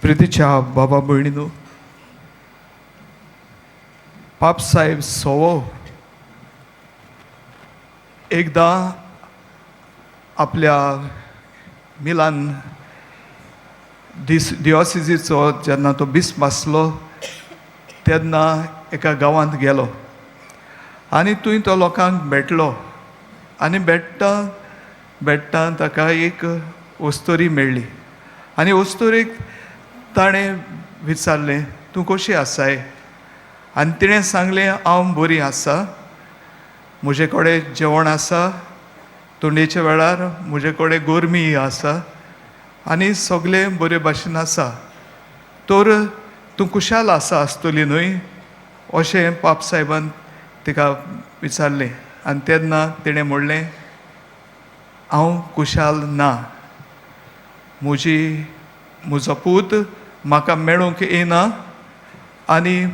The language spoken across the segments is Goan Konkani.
प्रितीच्या बाबा भयणीनो, पाप साहेब सोवो एकदां आपल्या मिलान दिओसिजीचो जेन्ना तो बिस्प आसलो तेन्ना एका गांवांत गेलो आनी थंय तो लोकांक भेटलो आनी भेट्टा भेट्टा ताका एक वस्तोरी मेळ्ळी आनी वस्तोरीक ताणें विचारलें, तूं कशी आसाय? आनी तिणें सांगलें, हांव बरी आसा, म्हजे कडेन जेवण आसा, थंडेच्या वेळार म्हजे कडेन गरमी आसा आनी सगळें बरे भाशेन आसा, तर तूं खुशाल आसा आसतली न्हय, अशें पाप सायबान तिका विचारलें. आनी तेन्ना तिणें म्हणलें, हांव खुशाल ना, म्हजो पूत म्हाका मेळूंक येना आनी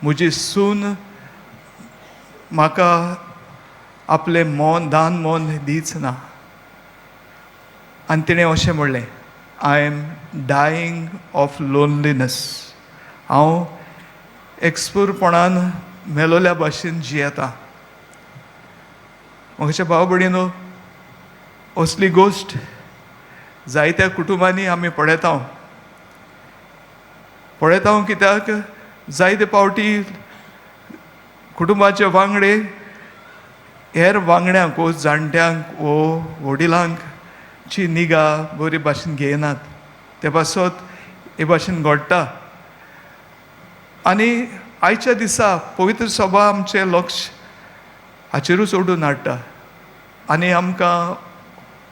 म्हजी सून म्हाका आपलें मन दान मन दीच ना. आनी तिणें अशें म्हणलें, I am dying of loneliness, हांव एक्सपूरपणान मेलोल्या भाशेन जियेता. म्हज्या भाव भयणीनो, असली गोश्ट जायत्या कुटुंबांनी आमी पळयता पळयता. कित्याक जायते पावटी कुटुंबाचे वांगडे हेर वांगड्यांक वो जाणट्यांक वो वडिलांक ची निगा बरी भाशेन घेयनात, ते पासत हे भाशेन घडटा. आनी आयच्या दिसा पवित्र सभा आमचें लक्ष हाचेरूच ओडून हाडटा आनी आमकां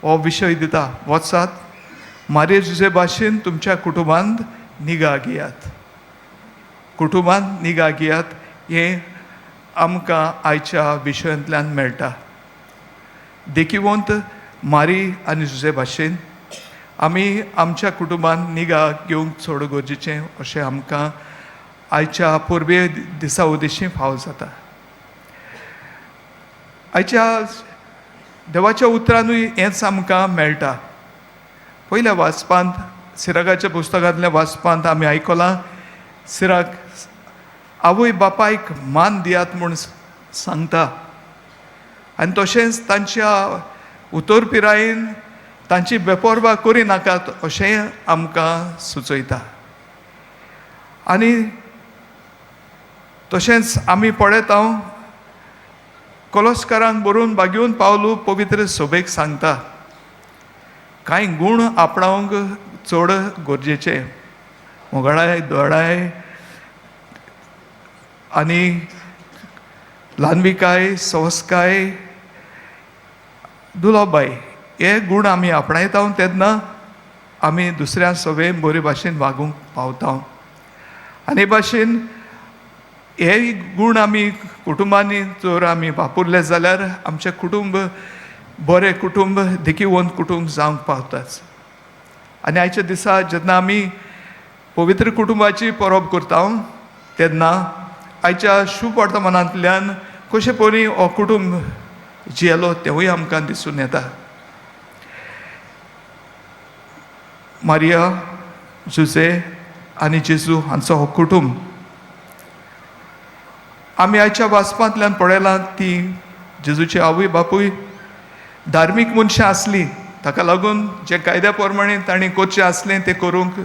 हो विशय दिता, वचात मारये जुजे भाशेन तुमच्या कुटुंबांत निगा घेयात, कुटुंबांत निगा घेयात. हें आमकां आयच्या विशयांतल्यान मेळटा. देखिवंत मारी आनी जुजे भाशेन आमी आमच्या कुटुंबांत निगा घेवंक चड गरजेचें अशें आमकां आयच्या परबे दिसा उदेशीं फाव जाता. आयच्या देवाच्या उतरानूय हेंच आमकां मेळटा. पयल्या वाचपांत, सिरागाच्या पुस्तकांतल्या वाचपांत आमी आयकलां, सिराक आवय बापायक मान दियात म्हूण सांगता आनी तशेंच तांच्या उतर पिरायेन तांची बेपोरवा करिनाकात अशेंय आमकां सुचयता. आनी तशेंच आमी पळयता कोलोस्कारांक बरोवन बागेवन पावलू पवित्र सभेक सांगता, कांय गूण आपणावंक चड गरजेचे, मोगळाय, दोळाय आनी ल्हानविकाय, संस्काय, दुलोबाय, हे गूण आमी आपणायता तेन्ना आमी दुसऱ्या सभेन बरे भाशेन वागूंक पावता. आनी हे भाशेन हे गूण आमी कुटुंबांनी जर आमी वापरले जाल्यार आमचें कुटुंब बरें कुटुंब, देखीवंत कुटुंब जावंक पावताच. आनी आयच्या दिसा जेन्ना आमी पवित्र कुटुंबाची परब करता तेन्ना आयच्या शुभ वर्तमानांतल्यान कशें परी हो कुटुंब जियेलो तेवूय आमकां दिसून येता. मारिया, जुजे आनी जेजू हांचो हो कुटुंब आमी आयच्या वाचपांतल्यान पळयलां. ती जेजूची आवय बापूय धार्मीक मनशां आसली, ताका लागून जे कायद्या प्रमाणे तांणी करचें आसलें तें करूंक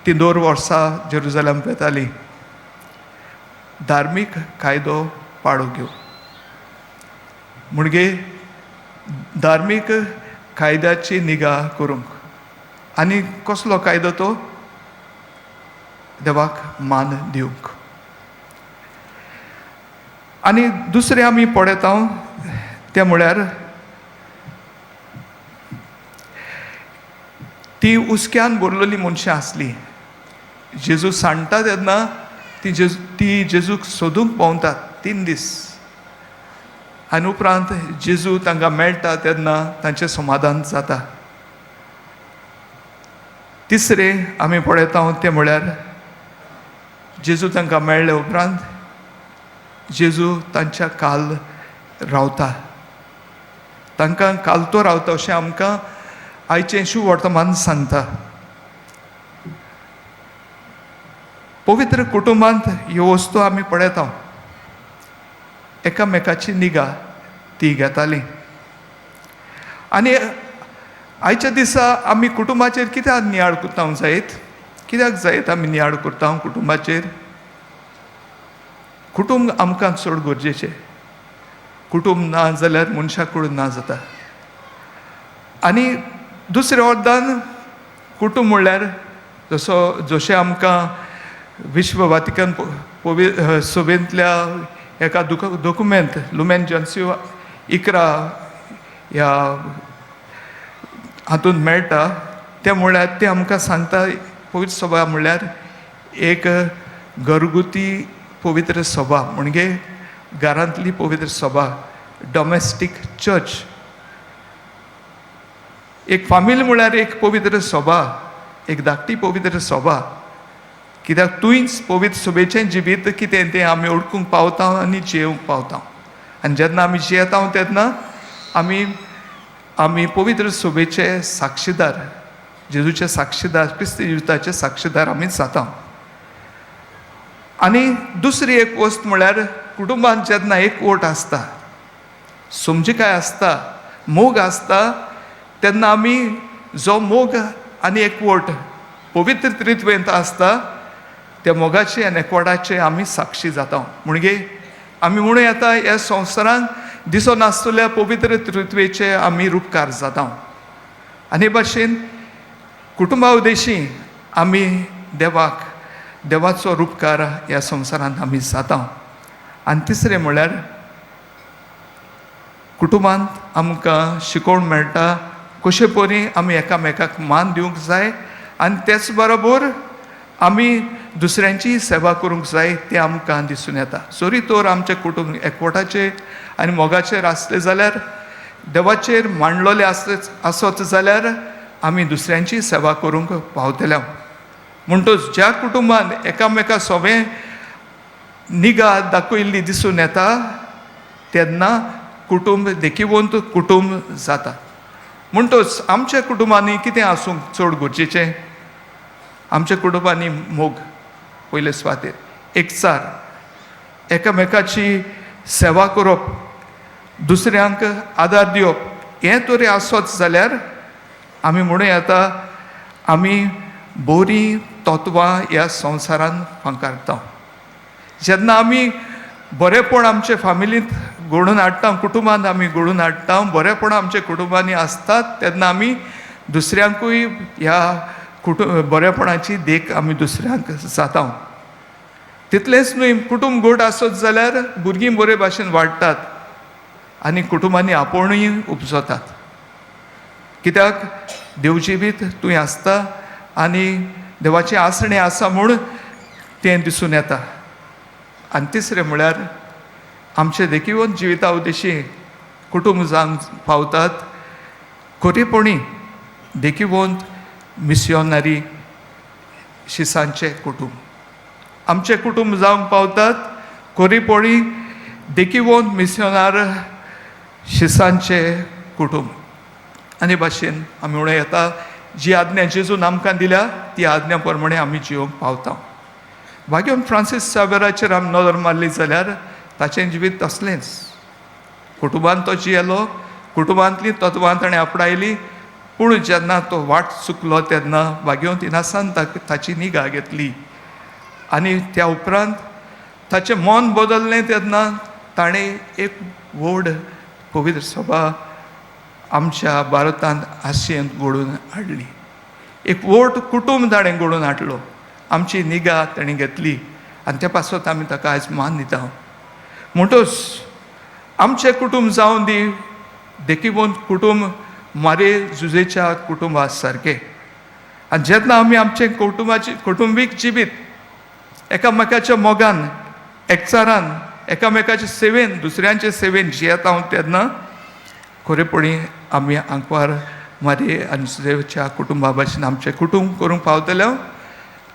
ती दर वर्सा जेरुजलम वेताली. धार्मीक कायदो पाळो घेवन म्हणजे धार्मीक कायद्याची निगा करूंक. आनी कसलो कायदो तो? देवाक मान दिवंक. आनी दुसरें आमी पळयता तें म्हळ्यार ती हुस्क्यान भरलेली मनशां आसली. जेजू सांडटा तेन्ना ती जेजूक सोदूंक भोंवतात 3 दीस आनी उपरांत जेजू तांकां मेळटा तेन्ना तांचें समाधान जाता. तिसरें आमी पळयता तें म्हळ्यार जेजू तांकां मेळ्ळे उपरांत जेजू तांच्या काल रावता, तांकां कालतो रावता अशें आमकां आयचें शुभ वर्तमान सांगता. पवित्र कुटुंबांत ह्यो वस्तू आमी पळयता. एकामेकाची निगा ती घेताली. आनी आयच्या दिसा आमी कुटुंबाचेर कित्याक नियाळ करता जायत? कित्याक जायत आमी नियाळ करता कुटुंबाचेर? कुटुंब आमकां चड गरजेचें. कुटुंब ना जाल्यार मनशा कडून ना जाता. आनी दुसऱ्या अर्दान कुटुंब म्हणल्यार जसो जशें आमकां विश्व वातिकन सभेंतल्या एका दोकुमेंत लुमेन जेन्टियम 11 ह्या हातूंत मेळटा, तें म्हणल्यार तें आमकां सांगता, पवित्र सभा म्हणल्यार एक घरगुती पवित्र सभा, म्हणजे घरांतली पवित्र सभा, डोमेस्टीक चर्च. एक फामील म्हळ्यार एक पवित्र सभा, एक धाकटी पवित्र सभा. कित्याक तुंयच पवित्र सभेचें जिवीत कितें तें आमी वळखूंक पावता आनी जियेवंक पावता. आनी जेन्ना आमी जियेता तेन्ना आमी पवित्र सभेचे साक्षीदार, जेजूचे साक्षीदार, क्रिस्ती जिविताचे साक्षीदार आमी जाता. आनी दुसरी एक वस्त म्हळ्यार कुटुंबांत जेन्ना एकवट आसता, समजिकाय आसता, मोग आसता, तेन्ना आमी जो मोग आनी एकवट पवित्र त्रित्वेंत आसता त्या मोगाचे आनी एकवटाचे आमी साक्षी जाता. म्हणजे आमी म्हणूं येता, ह्या संवसारांत दिसो नासतल्या पवित्र त्रित्वेचे आमी रुपकार जाता. आनी हे भाशेन कुटुंबा उद्देशी आमी देवाचो रुपकार ह्या संवसारांत आमी जाता. आनी तिसरें म्हणल्यार कुटुंबांत आमकां शिकोवण मेळटा कशे परी आमी एकामेकाक मान दिवंक जाय आनी तेच बरोबर आमी दुसऱ्यांची सेवा करूंक जाय, तें आमकां दिसून येता. जरी तर आमचें कुटुंब एकवटाचेर आनी मोगाचेर आसलें जाल्यार, देवाचेर मांडलेलें आसले आसत जाल्यार आमी दुसऱ्यांची सेवा करूंक पावतले. म्हणटच ज्या कुटुंबान एकामेका सोबें निगा दाखयल्ली दिसून येता तेन्ना कुटुंब देखिवंत कुटुंब जाता. म्हणटच आमच्या कुटुंबांनी कितें आसूंक चड गरजेचें? आमच्या कुटुंबांनी मोग पयले सुवातेर, एकचार, एकामेकाची सेवा करप, दुसऱ्यांक आदार दिवप, हें तरी आसत जाल्यार आमी म्हणूं येता आमी बरीं तत्वां ह्या संवसारांत फांकारता. जेन्ना आमी बरेंपण आमचे फामिलींत घडोवन हाडटा, कुटुंबांत आमी घडोवन हाडटा, बरेंपण आमच्या कुटुंबांनी आसतात, तेन्ना आमी दुसऱ्यांकूय ह्या बरेपणाची देख आमी दुसऱ्यांक जाता. तितलेंच न्हय, कुटुंब घट आसत जाल्यार भुरगीं बरे भाशेन वाडटात आनी कुटुंबांनी आपोवणूय उपजतात. कित्याक देव जिवीत तूं आसता आनी देवाचें आसणें आसा म्हूण तें दिसून येता. आनी तिसरें म्हळ्यार आमचे देखीवन जिविता उद्देशी कुटुंब जावंक पावतात खरेपणी देखिवंत मिसियोनरी शिसांचें कुटुंब. आमचें कुटुंब जावंक पावतात खरेपणी देखिवंत मिसियोनार शिसांचें कुटुंब. आनी भाशेन आमी म्हणूं येता, जी आज्ञा जेजून आमकां दिल्या ती आज्ञा प्रमाणे आमी जिवंक पावता. भाग्यवंत फ्रांसीस सावेराचेर आमी नदर मारली जाल्यार ताचें जिवीत तसलेंच. कुटुंबांत तो जियेलो, कुटुंबांतलीं तत्वां ताणें आपणायलीं, पूण जेन्ना तो वाट चुकलो तेन्ना भाग्यवंत इनासान ताची निगा घेतली आनी त्या उपरांत ताचें मन बदल्लें. तेन्ना ताणें एक व्हड पवित्र सभा आमच्या भारतांत आशेंत घडोवन हाडली. एक व्हड कुटुंब ताणें घडोवन हाडलो, आमची निगा ताणें घेतली आनी त्या पासत आमी ताका आयज मान दिता. म्हणटच आमचें कुटुंब जावं दी देखिवंत कुटुंब मारे जुजेच्या कुटुंबा सारकें. आनी जेन्ना आमी आमचें कुटुंबीक जिवीत एकामेकाच्या मोगान, एकचारान, एकामेकाचे सेवेन, दुसऱ्यांचे सेवेन जियेता तेन्ना खरेपणी आमी आंकवार मारे आनी जुजेच्या कुटुंबा भाशेन आमचें कुटुंब करूंक पावतले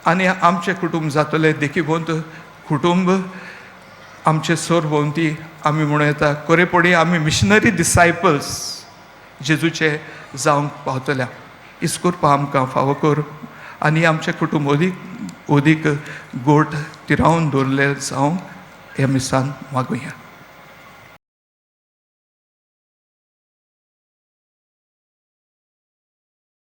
आनी आमचें कुटुंब जातलें देखिवंत कुटुंब. आमचे सरभोंवती आमी म्हणूं येता खरेपणी आमी मिशनरी डिसायपल्स जेजूचे जावंक पावतल्या. इस्कोर्पा आमकां फावो कर आनी आमचें कुटुंब अदीक उदीक गोट तिरावन दवरले जावं ह्या मिसान मागुया.